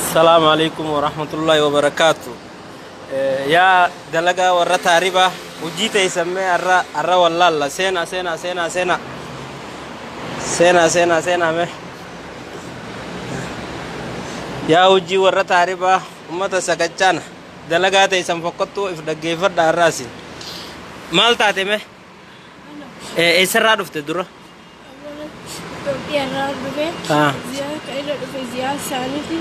Assalaamu alaikum warahmatullahi wabarakaatu. Yaa dalagaa warra taaribaa hojii teessan mee har'a har'a wallaalla seenaa seenaa seenaa seenaa seenaa seenaa seenaa mee yaa hojii warra taaribaa ummata sakachaana dalagaa teessan fokkottuu if dhaggeeffadha har'aasin maal taate mee eessarraa dhufte dura? Itoophiyaa irraa dhufe. Ziyaa ka irra dhufe ziyaa isaaniiti.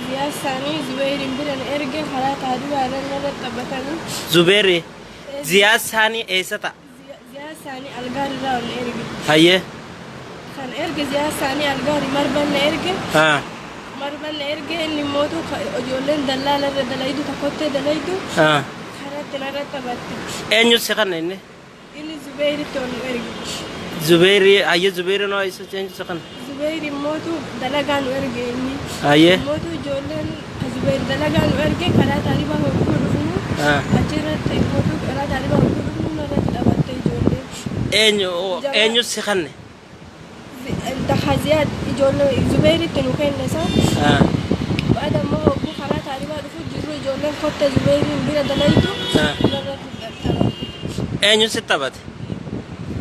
Ziyaa isaanii Zubeeriin bira na erge karaa taadibaa irra narra taphatanii. Zubeeri ziyaa isaanii eessa ta'a? Ziyaa isaanii Algaar irraa ol na erge. Hayyee. Kan erge ziyaa isaanii Algaari marban na erge. Marban na erge inni mootu ijoolleen dallaala irra dalaydu takkottee dalaydu. Karatti narra taphatte. Eenyu si kanna inni? Inni Zubeyritti ol nu erge. Zubeyri hayyee Zubeyri noo isa eenyu si kanna? Zubeyri immootu dalagaa nu erge inni. Hayyee. Immootu ijoolleen ka Zubeyr dalagaa nu erge karaa Taalibaa hogguu dhufnu achirratti immootu karaa Taalibaa hogguu dhufnu narratti taphatte ijoolleen. Eenyu eenyu si kanne? Ziyaad ijoollee Zubeyritti nu kenne isa. Baada immoo hogguu karaa Taalibaa dhufu jirru ijoolleen kotte Zubeyriin bira dalaytu narratti taphatte. Eenyu si taphate?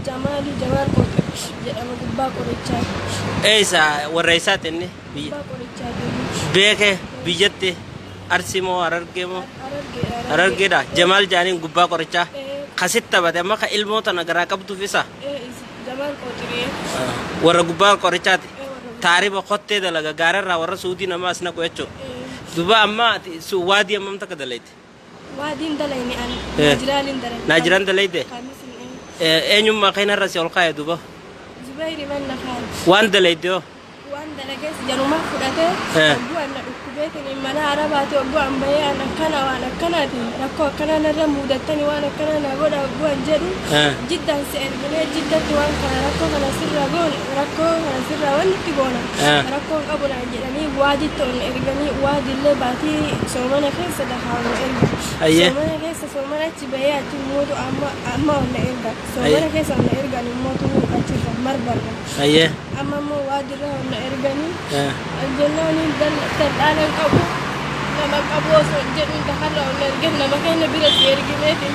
Jamaali Jamaal Qooxir jedhama gubbaa qorichaa. Eessa warra eessaati inni? Biyya. Gubbaa qorichaa deemu. Beeke biyyatti Arsii moo Harargee moo? Harargeedha. Harargeedha. Jamaal jaaniin gubbaa qorichaa. Ee. Kasitti taphate amma ka ilmoo tana garaa qabduuf isa. Ee isa. Jamaal Qooxiree. Warra gubbaa qorichaati. Ee warra gubbaa. Taariba kottee dalaga gaararraa warra suudii namaa as naqu jechuudha. Ee. Duba amma ati waadii ammam takka dalayte? Waadiin dalayne an. Eh. Naajiraaliin dalayne. Naajiraan dalayde? Kamisin ee. Eenyummaa keenarra si ol kaa'e duba? Zubayri manna kaa'e. Waan dalayde hoo? Waan dalagees jaruma fudhatee hogguu an na dhukkubeetiin mana arabaati hogguu an bahee an akkana waan akkanaati rakkoo akkanaa narra muudattani waan akkanaa na godha hogguu an jedhu jiddaan si erginee jiddatti waan kana rakkoo kana sirra goone rakkoo kana sirra waan itti goona rakkoo hin qabu naan jedhanii waaditti ol na erganii waadillee baatii soomana keessa dakaa ol na erga soomana keessa soomana achi bahee achi mootu amma amma ol na erga soomana keessa ol na ergan immootu achirra marbarra. Hayyee. Amma immoo waajjirra ol na erganii jennaan dal'aala hin qabu nama qabu osoo hin jedhuun takarra ol na ergan nama keenya bira si ergineetiin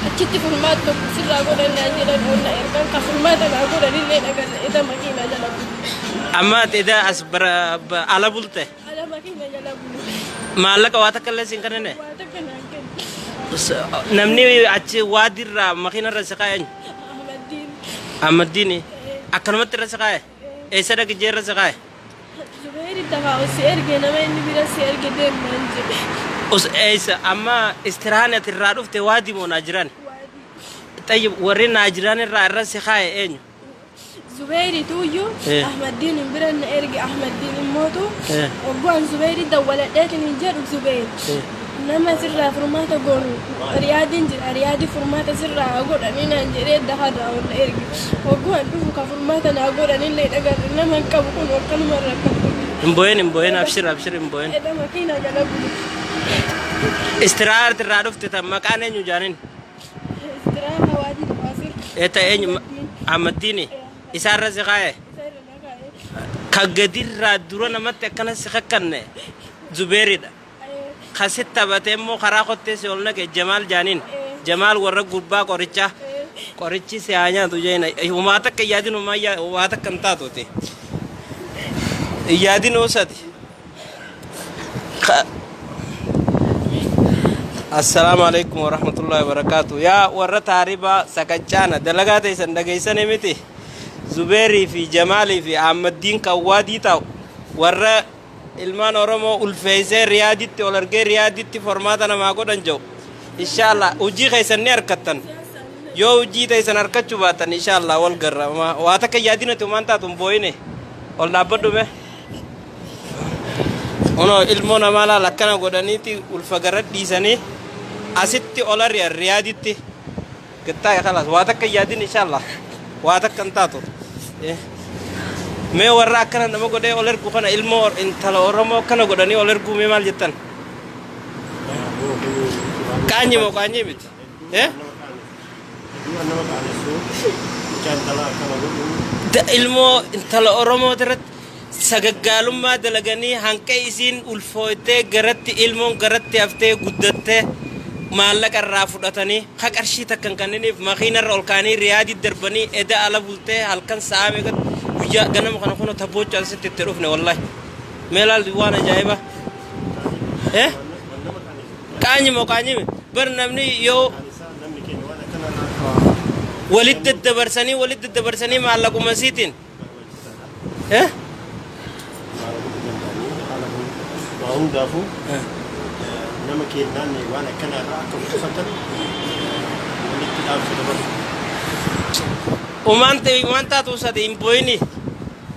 achitti furmaata tokko sirraa godhannaa jedhan ol na ergan ka furmaata naa godhanillee dhaganne ida makiina jala bulu. Amma ati ida as bara ala bulte. Ala makiina jala bulu. Maallaqa waa takka illee siin kennine. Waa takka naan kenne. Namni achi waadirraa makiina irra si kaa'e eenyu? Ahmaddiin. Ahmaddiini. Akkanumatti irra si kaa'e? Eessa dhaqi jee irra si kaa'e? Zubeeri dafaa ol si erge nama inni bira si erge deem naan jedhe. Us eessa amma istirahaan ati irraa dhufte waadi moo naajiraan? Waadii. Xayyib warri naajiraan irraa irra si kaa'e eenyu? Zubeeri tuuyyu Ahmaddiin hin bira na erge Ahmaddiin immootu ogguu an Zubeeri dawwaladheetiin hin jedhu Zubeer nama sirraa furmaata goonu Riyaadiin jira Riyaadii furmaata sirraa haa godhanii naan jedhee daharraa ol na erge ogguu an dhufu ka furmaata naa godhanillee hin agarre nama hin qabu kun akkanuma rakkattu. Hin boo'in hin boo'in abshir abshir hin boo'in. Edha makiinaa jala bulu. Istiraarti irraa dhufte tan maqaan eenyu jaanin? Istiraama waadii Qaasir. Eta eenyu Ahmaddiini isaarra si kaa'e ka gadirraa dura namatti akkana si kakkanne Zubeeridha. Ka si taphate immoo karaa kottee si ol naqe Jamaal jaaniin. Jamaal warra gubbaa qorichaa. Qorichi si haa nyaatu jeena. Waa takka hin yaadin homaa waa takka hin taatuuti. Hin yaadin hoosati. Assalaamu alaikum warahmatullahi wabarakatuh. Yaa warra taaribaa sakaccaana dalagaa teessan dhageessanii miti. Zubeerii fi Jamaalii fi Ahmaddiin kan waadii taa'u warra ilmaan Oromoo ulfeessee Riyaaditti ol argee Riyaaditti formaata namaa godhan jedhu. Inshaallah hojii keessan ni harkattan. Yoo hojii teessan harkachuu baattan inshaallah wal garra. Waa takka yaadinati homaan taatu hin boo'ine. Ol dhaabbadhu mee. Kunoo ilmoo namaa laal akkana godhaniiti ulfa gara dhiisanii asitti ol ari'an riyaaditti. Gattaa'e kalaas waa takka hin yaadin inshallah waa takka hin taatu. Mee warra akkana nama godhee ol ergu kana ilmoo intala Oromoo akkana godhanii ol erguu mee maal jettan? Qaanyi moo qaanyii miti? Eh? Ilmoo intala Oromoo irratti Sagaggaalummaa dalaganii hanqa isiin ulfooytee garatti ilmoon garatti haftee guddattee maallaqa irraa fudhatanii ka qarshii takka hin kanniniif makiina irra ol kaanii riyaadii darbanii eda ala bultee halkan sa'aa meeqatti guyyaa ganama kana kunoo tabboocha asitti itti dhufne wallahi mee laal waan ajaa'ibaa eh qaanyi moo qaanyi bar namni yoo walitti daddabarsanii walitti daddabarsanii maallaquma isiitiin Eh? Waa hundaafuu nama kennaan waan akkanaa irraa akka of qusatan walitti dhaamsa dabarsu. Umaan ta'e umaan taatu sadi hin booyini.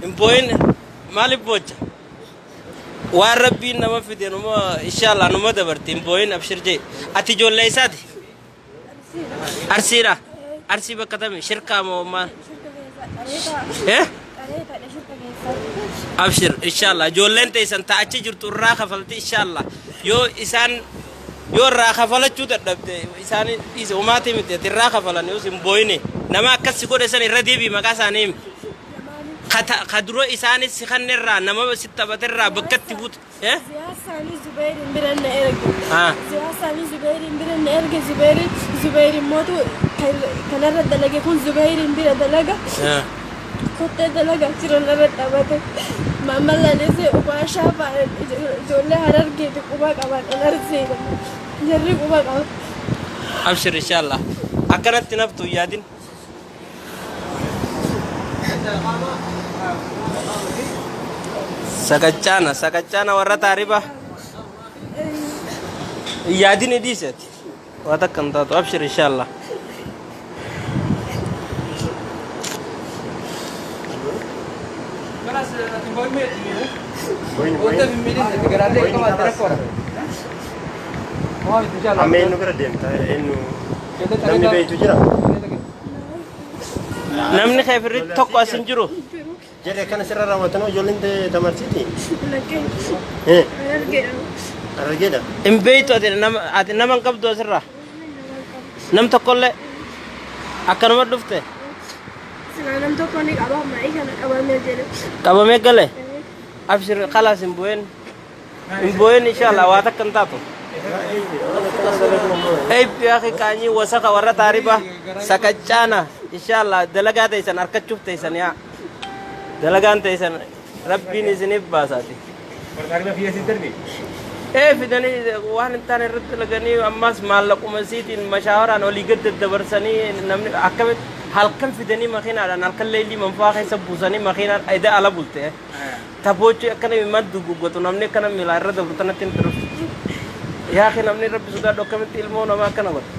Hin booyin maaliif boocha? Waan rabbiin nama fide numa inshallah numa dabarti hin booyin abshir jee. Ati ijoollee isaati? Arsiidha. Arsii bakka tami shirkaa moo maal? Eh? Abshir inshallah ijoolleen teessan ta achi jirtu irraa kafalti inshallah yoo isaan yoo irraa kafalachuu dadhabde isaan dhiise umaatii miti ati irraa kafalan yoo sin booyine nama akkas si godhe san irra deebii maqaa isaanii himi ka dura isaanis si kannerraa nama si taphaterraa bakka itti buute Eh? Ziyaasaanii Zubeeriin bira na erge. Ah. Ziyaasaanii Zubeeriin bira na erge Zubeeriin Zubeeriin mootu kanarra dalage kun Zubeeriin bira dalaga. Ah. Kottee dalaga jiran irra dhaabate. Maammalaanis waashaa fa'a ijoollee harargeeti quba qaban an arsiidha. Jarri quba qaba. Abshir inshallah. Akkanatti naftu hin yaadin. Sakachaana sakachaana warra taariba. Hin yaadin dhiisati. Waa takka hin taatu abshir inshallah. Amma eenyu bira deemta? Eenyu namni beeytu jira? Namni keefirri tokko as hin jiru. Jedhe kana sirra raawwatan ijoolleen tamarsiiti. Lakkee Eh, harargeedha. Harargeedha. Hin beeytu ati nama ati nama hin qabdu asirraa. Nam tokkollee akkanuma dhufte Silaa nam tokko ni qaba maa'ii kana qabamee jedhe. qabamee gale. Abshir khalaas hin bu'in. Hin bu'in inshallah waa takka hin taatu. Eebbi akhi qaanyii wasaka warra taariba sakacaana inshallah dalagaa teessan harkachuuf teessan yaa. Dalagaan teessan rabbiin isiniif baasaati. Ee fidanii waan hin taane irratti dalaganii ammas maallaquma isiitiin mashaawaraan olii gad daddabarsanii namni akkamitti halkan fidanii makiinaadhaan halkan leellii manfaa keessa buusanii makiinaan eda ala bulte. Tapoochi akkana imimmaan duguggatu namni akkana miilaa irra dabru tanatti hin dhufu. Yaa akhi namni rabbi sodaadhu akkamitti ilmoo namaa akkana godha.